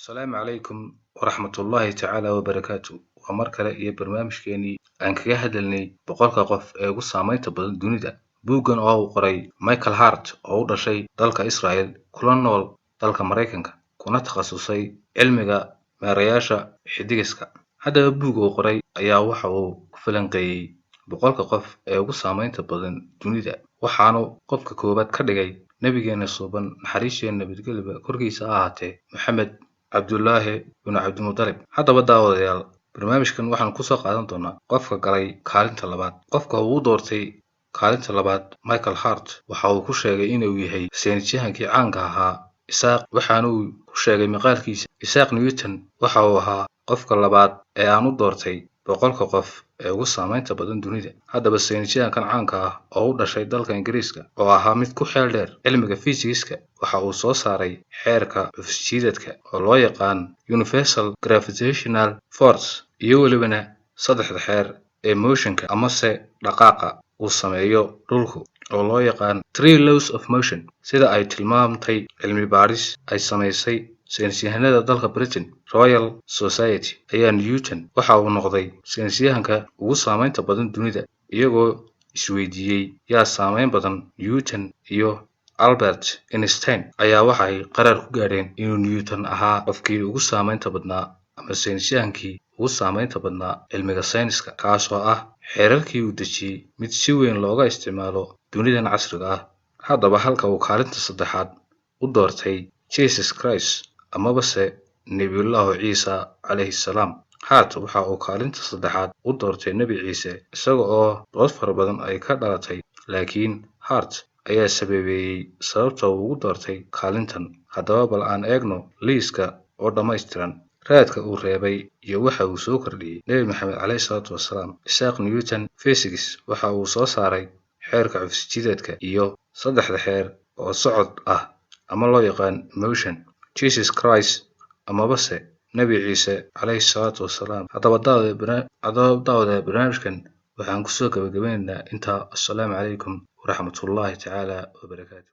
Asalaamu calaykum waraxmatullaahi tacaala wabarakaatu. Waa mar kale iyo barnaamijkeenii aan kaga hadalnay 100-ka qof ee ugu saameynta badan dunida. Buuggan oo uu qoray Michael Hart, oo u dhashay dalka Israel, kula nool dalka Maraykanka, kuna takhasusay cilmiga meerayaasha xidigiska. Haddaba, buugga uu qoray ayaa waxa uu ku falanqeeyey 100-ka qof ee ugu saameynta badan dunida, waxaanu qofka koowaad ka dhigay nabigeena suuban, naxariis iyo nabadgelyo korkiisa ha ahaatee, Maxamed Cabdulaahi bin Cabdimudalib. Haddaba daawadayaal, barnaamijkan waxaan kusoo qaadan doonaa qofka galay kaalinta labaad. Qofka uu doortay kaalinta labaad Michael Hart waxa uu ku sheegay inuu yahay saynisyahankii caanka ahaa Isaac. Waxaana uu ku sheegay maqaalkiisa, Isaac Newton waxa uu ahaa qofka labaad ee aan u doortay 100-ka qof ee ugu saameynta badan dunida. Haddaba, saynisyahankan caanka ah oo u dhashay dalka Ingiriiska, oo ahaa mid ku xeel dheer cilmiga fiisigiska, waxa uu soo saaray xeerka cufisjiidadka oo loo yaqaan universal gravitational force, iyo welibana saddexda xeer ee motionka amase dhaqaaqa uu sameeyo dhulku oo loo yaqaan three laws of motion. Sida ay tilmaamtay cilmi baadhis ay samaysay saynisyahanada dalka Britain Royal Society, ayaa Newton waxa uu noqday saynisyahanka ugu saameynta badan dunida. Iyagoo isweydiiyey yaa saameyn badan, Newton iyo Albert Einstein, ayaa waxay qaraar ku gaadheen inuu Newton ahaa qofkii ugu saameynta badnaa ama saynisyahankii ugu saameynta badnaa cilmiga sayniska, kaasoo ah xeerarkii uu dejiyey mid si weyn looga isticmaalo dunidan casriga ah. Haddaba, halka uu kaalinta saddexaad u doortay Jesus Christ amabase Nebiyullaahu Ciisa calayhi salaam, Hart waxa uu kaalinta saddexaad u doortay Nebi Ciise, isaga oo dood fara badan ay ka dhalatay, laakiin Hart ayaa sababeeyey sababta uu ugu doortay kaalintan. Haddaba, bal aan eegno liiska oo dhammaystiran, raadka uu reebay iyo waxa uu soo kordhiyey Nebi Maxamed caleyhi salaatu wasalaam. Isaac Newton, physics, waxa uu soo saaray xeerka cufisjiidadka iyo saddexda xeer oo socod ah ama loo yaqaan motion. Jesus Christ amabase Nebi Ciise caleyhi salaatu wasalaam. Haddaba daawada, barnaamijkan waxaan kusoo gabagabeynaynaa intaa. Assalaamu calaykum waraxmatullaahi tacaala wabarakaatu.